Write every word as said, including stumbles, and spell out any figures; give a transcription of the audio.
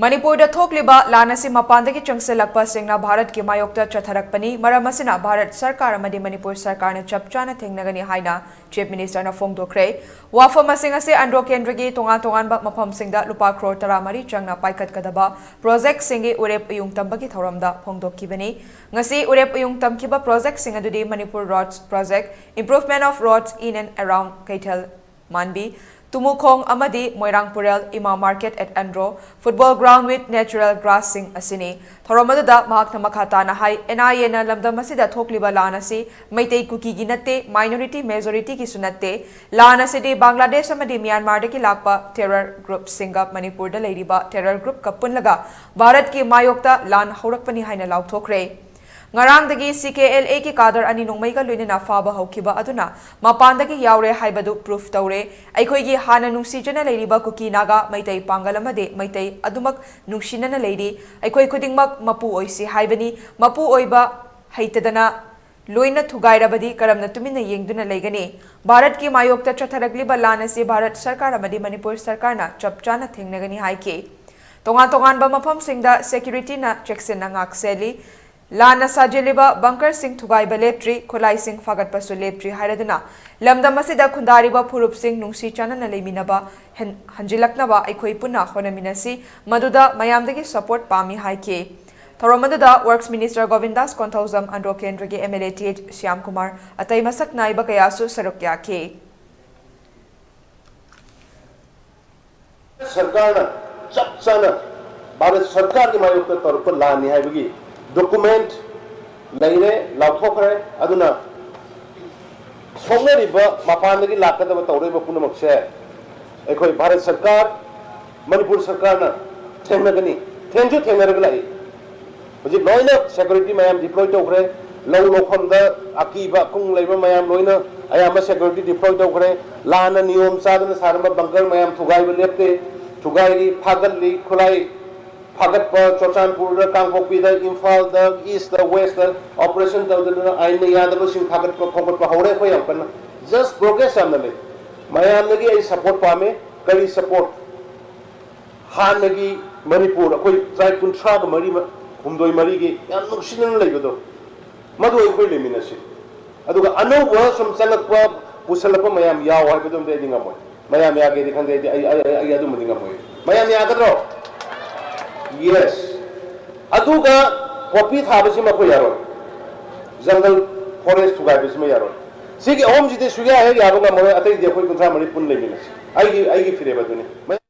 ꯃꯅꯤꯄꯨꯔꯗ ꯊꯣꯛꯂꯤꯕ ꯂꯥꯟ ꯑꯁꯤ ꯃꯄꯥꯟꯗꯒꯤ ꯆꯪꯁꯤꯜꯂꯛꯄꯁꯤꯡꯅ ꯚꯥꯔꯠꯀꯤ ꯃꯥꯌꯣꯛꯇ ꯆꯠꯊꯔꯛꯄꯅꯤ꯫ ꯃꯔꯝ ꯑꯁꯤꯅ ꯚꯥꯔꯠ ꯁꯔꯀꯥꯔ ꯑꯃꯗꯤ ꯃꯅꯤꯄꯨꯔ ꯁꯔꯀꯥꯔꯅ ꯆꯞ ꯆꯥꯅ ꯊꯦꯡꯅꯒꯅꯤ ꯍꯥꯏꯅ ꯆꯤꯐ ꯃꯤꯅꯤꯁꯇꯔꯅ ꯐꯣꯡꯗꯣꯛꯈ꯭ꯔꯦ꯫ ꯋꯥꯐꯝ ꯑꯁꯤꯡ ꯑꯁꯤ ꯑꯟꯗ꯭ꯔꯣ ꯀꯦꯟꯗ꯭ꯔꯒꯤ ꯇꯣꯉꯥꯟ ꯇꯣꯉꯥꯟꯕ ꯃꯐꯝꯁꯤꯡꯗ ꯂꯨꯄꯥ ꯀ꯭ꯔꯣꯔ ꯇꯔꯥꯃꯔꯤ ꯆꯪꯅ ꯄꯥꯏꯈꯠꯀꯗꯕ ꯄ꯭ꯔꯣꯖꯦꯛꯁꯤꯡꯒꯤ ꯎꯔꯦꯞ ꯎꯌꯨꯡ ꯇꯝꯕꯒꯤ ꯊꯧꯔꯝꯗ ꯐꯣꯡꯗꯣꯛꯈꯤꯕꯅꯤ꯫ ꯉꯁꯤ ꯎꯔꯦꯞ ꯎꯌꯨꯡ ꯇꯝꯈꯤꯕ ꯄ꯭ꯔꯣꯖꯦꯛꯁꯤꯡ ꯑꯗꯨꯗꯤ Manipur Rhodes project, improvement of roads in and around ꯀꯩꯊꯦꯜ ꯃꯥꯟꯕꯤ, ꯇꯨꯃꯨꯈꯣꯡ ꯑꯃꯗꯤ ꯃꯣꯏꯔꯥꯡ ꯄꯨꯔꯦꯜ, ꯏꯃꯥ market at Andro, football ground with natural grassꯁꯤꯡ ꯑꯁꯤꯅꯤ꯫ ꯊꯧꯔꯝ ꯑꯗꯨꯗ ꯃꯍꯥꯛꯅ ꯃꯈꯥ ꯇꯥꯅ ꯍꯥꯏ, ꯑꯦꯟ ꯑꯥꯏ ꯑꯦꯅ ꯂꯝꯗꯝ ꯑꯁꯤꯗ ꯊꯣꯛꯂꯤꯕ ꯂꯥꯟ ꯑꯁꯤ ꯃꯩꯇꯩ ꯀꯨꯀꯤꯒꯤ ꯅꯠꯇꯦ, minority majorityꯒꯤꯁꯨ ꯅꯠꯇꯦ꯫ ꯂꯥꯟ ꯑꯁꯤꯗꯤ ꯕꯪꯒ꯭ꯂꯥꯗꯦꯁ ꯑꯃꯗꯤ ꯃ꯭ꯌꯥꯟꯃꯥꯔꯗꯒꯤ ꯂꯥꯛꯄ terror groupꯁꯤꯡꯒ ꯃꯅꯤꯄꯨꯔꯗ ꯂꯩꯔꯤꯕ terror groupꯀ ꯄꯨꯜꯂꯒ ꯚꯥꯔꯠꯀꯤ ꯃꯥꯌꯣꯛꯇ ꯂꯥꯟ ꯍꯧꯔꯛꯄꯅꯤ ꯍꯥꯏꯅ ꯂꯥꯎꯊꯣꯛꯈ꯭ꯔꯦ꯫ ꯉꯔꯥꯡꯗꯒꯤ ꯁꯤ ꯀꯦ ꯑꯦꯜ ꯑꯦꯒꯤ ꯀꯥꯗꯔ ꯑꯅꯤ ꯅꯣꯡꯃꯩꯒ ꯂꯣꯏꯅꯅ ꯐꯥꯕ ꯍꯧꯈꯤꯕ ꯑꯗꯨꯅ ꯃꯄꯥꯟꯗꯒꯤ ꯌꯥꯎꯔꯦ ꯍꯥꯏꯕꯗꯨ proof ꯇꯧꯔꯦ꯫ ꯑꯩꯈꯣꯏꯒꯤ ꯍꯥꯟꯅ ꯅꯨꯡꯁꯤꯖꯅ ꯂꯩꯔꯤꯕ ꯀꯨꯀꯤ ꯅꯥꯒꯥ, ꯃꯩꯇꯩ ꯄꯥꯡꯒꯜ ꯑꯃꯗꯤ ꯃꯩꯇꯩ ꯑꯗꯨꯃꯛ ꯅꯨꯡꯁꯤꯅꯅ ꯂꯩꯔꯤ꯫ ꯑꯩꯈꯣꯏ ꯈꯨꯗꯤꯡꯃꯛ ꯃꯄꯨ ꯑꯣꯏꯁꯤ ꯍꯥꯏꯕꯅꯤ꯫ ꯃꯄꯨ ꯑꯣꯏꯕ ꯍꯩꯇꯗꯅ ꯂꯣꯏꯅ ꯊꯨꯒꯥꯏꯔꯕꯗꯤ ꯀꯔꯝꯅ ꯇꯨꯃꯤꯟꯅ ꯌꯦꯡꯗꯨꯅ ꯂꯩꯒꯅꯤ? ꯚꯥꯔꯠꯀꯤ ꯃꯥꯌꯣꯛꯇ ꯆꯠꯊꯔꯛꯂꯤꯕ ꯂꯥꯟ ꯑꯁꯤ ꯚꯥꯔꯠ ꯁꯔꯀꯥꯔ ꯑꯃꯗꯤ ꯃꯅꯤꯄꯨꯔ ꯁꯔꯀꯥꯔꯅ ꯆꯞ ꯆꯥꯅ ꯊꯦꯡꯅꯒꯅꯤ ꯍꯥꯏꯈꯤ꯫ ꯇꯣꯉꯥꯟ ꯇꯣꯉꯥꯟꯕ ꯃꯐꯝꯁꯤꯡꯗ securityꯅ ꯆꯦꯛꯁꯤꯟꯅ ꯉꯥꯛꯁꯦꯜꯂꯤ꯫ ꯂꯥꯟꯅ ꯁꯥꯖꯤꯜꯂꯤꯕ bunkerꯁꯤꯡ ꯊꯨꯒꯥꯏꯕ ꯂꯦꯞꯇ꯭ꯔꯤ, ꯈꯨꯠꯂꯥꯏꯁꯤꯡ ꯐꯥꯒꯠꯄꯁꯨ ꯂꯦꯞꯇ꯭ꯔꯤ ꯍꯥꯏꯔꯗꯨꯅ ꯂꯝꯗꯝ ꯑꯁꯤꯗ ꯈꯨꯟꯗꯥꯔꯤꯕ ꯐꯨꯔꯨꯞꯁꯤꯡ ꯅꯨꯡꯁꯤ ꯆꯥꯟꯅꯅ ꯂꯩꯃꯤꯟꯅꯕ ꯍꯦꯟ-, ꯍꯟꯖꯤꯜꯂꯛꯅꯕ ꯑꯩꯈꯣꯏ ꯄꯨꯟꯅ ꯍꯣꯠꯅꯃꯤꯟꯅꯁꯤ꯫ ꯃꯗꯨꯗ ꯃꯌꯥꯝꯗꯒꯤ support ꯄꯥꯝꯃꯤ ꯍꯥꯏꯈꯤ꯫ ꯊꯧꯔꯝ ꯑꯗꯨꯗ Works Minister ꯒꯣꯕꯤꯟꯗꯥꯁ ꯀꯣꯟꯊꯧꯖꯝ, ꯑꯟꯗ꯭ꯔꯣ ꯀꯦꯟꯗ꯭ꯔꯒꯤ M L A T H Shyam Kumar, ꯑꯇꯩ ꯃꯁꯛ ꯅꯥꯏꯕ ꯀꯌꯥꯁꯨ ꯁꯔꯨꯛ ꯌꯥꯈꯤ꯫ ꯁꯔꯀꯥꯔꯅ ꯆꯞ ꯆꯥꯅ ꯚꯥꯔꯠ ꯁꯔꯀꯥꯔꯒꯤ ꯃꯥꯌꯣꯛꯇ ꯇꯧꯔꯛꯄ ꯂꯥꯟꯅꯤ ꯍꯥꯏꯕꯒꯤ document ꯂꯩꯔꯦ, ꯂꯥꯎꯊꯣꯛꯈ꯭ꯔꯦ꯫ ꯑꯗꯨꯅ ꯁꯣꯛꯅꯔꯤꯕ, ꯃꯄꯥꯟꯗꯒꯤ ꯂꯥꯛꯀꯗꯕ, ꯇꯧꯔꯛꯏꯕ ꯄꯨꯝꯅꯃꯛꯁꯦ ꯑꯩꯈꯣꯏ ꯚꯥꯔꯠ ꯁꯔꯀꯥꯔ, ꯃꯅꯤꯄꯨꯔ ꯁꯔꯀꯥꯔꯅ ꯊꯦꯡꯅꯒꯅꯤ, ꯊꯦꯡꯁꯨ ꯊꯦꯡꯅꯔꯒ ꯂꯥꯛꯏ꯫ ꯍꯧꯖꯤꯛ ꯂꯣꯏꯅ security ꯃꯌꯥꯝ deploy ꯇꯧꯈ꯭ꯔꯦ꯫ ꯂꯧ ꯂꯣꯛꯐꯝꯗ ꯑꯀꯤꯕ ꯑꯀꯨꯡ ꯂꯩꯕ ꯃꯌꯥꯝ ꯂꯣꯏꯅ ꯑꯌꯥꯝꯕ security deploy ꯇꯧꯈ꯭ꯔꯦ꯫ ꯂꯥꯟꯅ ꯅꯤꯌꯣꯝ ꯆꯥꯗꯅ ꯁꯥꯔꯝꯕ bunker ꯃꯌꯥꯝ ꯊꯨꯒꯥꯏꯕ ꯂꯦꯞꯇꯦ, ꯊꯨꯒꯥꯏꯔꯤ, ꯐꯥꯒꯠꯂꯤ, ꯈꯨꯠꯂꯥꯏ ꯐꯥꯒꯠꯄ, ꯆꯨꯔꯆꯥꯟꯄꯨꯔꯗ, ꯀꯥꯡꯄꯣꯛꯄꯤꯗ, ꯏꯝꯐꯥꯜꯗ, Eastꯇ, Westꯇ operation ꯇꯧꯗꯅ ꯑꯥꯏꯟꯅ ꯌꯥꯗꯕꯁꯤꯡ ꯐꯥꯒꯠꯄ ꯈꯣꯝꯒꯠꯄ ꯍꯧꯔꯦ꯫ ꯑꯩꯈꯣꯏ ꯌꯥꯝ ꯀꯟꯅ, just progress ꯌꯥꯝꯅ ꯂꯩ꯫ ꯃꯌꯥꯝꯗꯒꯤ ꯑꯩ support ꯄꯥꯝꯃꯦ꯫ ꯀꯔꯤ support? ꯍꯥꯟꯅꯒꯤ ꯃꯅꯤꯄꯨꯔ, ꯑꯩꯈꯣꯏ ꯇ꯭ꯔꯥꯏꯕ ꯀꯨꯟꯊ꯭ꯔꯥꯒ ꯃꯔꯤ, ꯍꯨꯝꯗꯣꯏ ꯃꯔꯤꯒꯤ ꯌꯥꯝ ꯅꯨꯡꯁꯤꯅꯅ ꯂꯩꯕꯗꯣ, ꯃꯗꯨ ꯑꯩꯈꯣꯏ ꯂꯩꯃꯤꯟꯅꯁꯤ꯫ ꯑꯗꯨꯒ ꯑꯅꯧꯕ ꯁꯨꯝ ꯆꯪꯂꯛꯄ, ꯄꯨꯁꯜꯂꯛꯄ ꯃꯌꯥꯝ ꯌꯥꯎ ꯍꯥꯏꯕꯗꯨꯝꯗꯤ ꯑꯩꯗꯤ ꯉꯝꯃꯣꯏ꯫ ꯃꯌꯥꯝ ꯌꯥꯒꯦꯗꯤ ꯈꯪꯗꯦ, ꯑꯩꯗꯤ, ꯑꯩ, ꯑꯩ, ꯑꯩ ꯑꯗꯨꯃꯗꯤ ꯉꯝꯃꯣꯏ꯫ ꯃꯌꯥꯝ ꯌꯥꯒꯗ꯭ꯔꯣ? Yes꯫ ꯑꯗꯨꯒ ꯄꯣꯄꯤ ꯊꯥꯕꯁꯤꯃ ꯑꯩꯈꯣꯏ ꯌꯥꯔꯣꯏ꯫ ꯖꯪꯒꯜ ꯐꯣꯔꯦꯁ ꯊꯨꯒꯥꯏꯕꯁꯤꯃ ꯌꯥꯔꯣꯏ꯫ ꯁꯤꯒꯤ ꯑꯍꯨꯝꯁꯤꯗꯤ ꯁꯨꯌꯥ ꯍꯦꯛ ꯌꯥꯕ ꯉꯝꯃꯔꯣꯏ, ꯑꯇꯩꯗꯤ ꯑꯩꯈꯣꯏ ꯀꯨꯟꯊ꯭ꯔꯥ ꯃꯔꯤ ꯄꯨꯟꯅ ꯂꯩꯃꯤꯟꯅꯁꯤ꯫ ꯑꯩꯒꯤ, ꯑꯩꯒꯤ ꯐꯤꯔꯦꯞ ꯑꯗꯨꯅꯤ꯫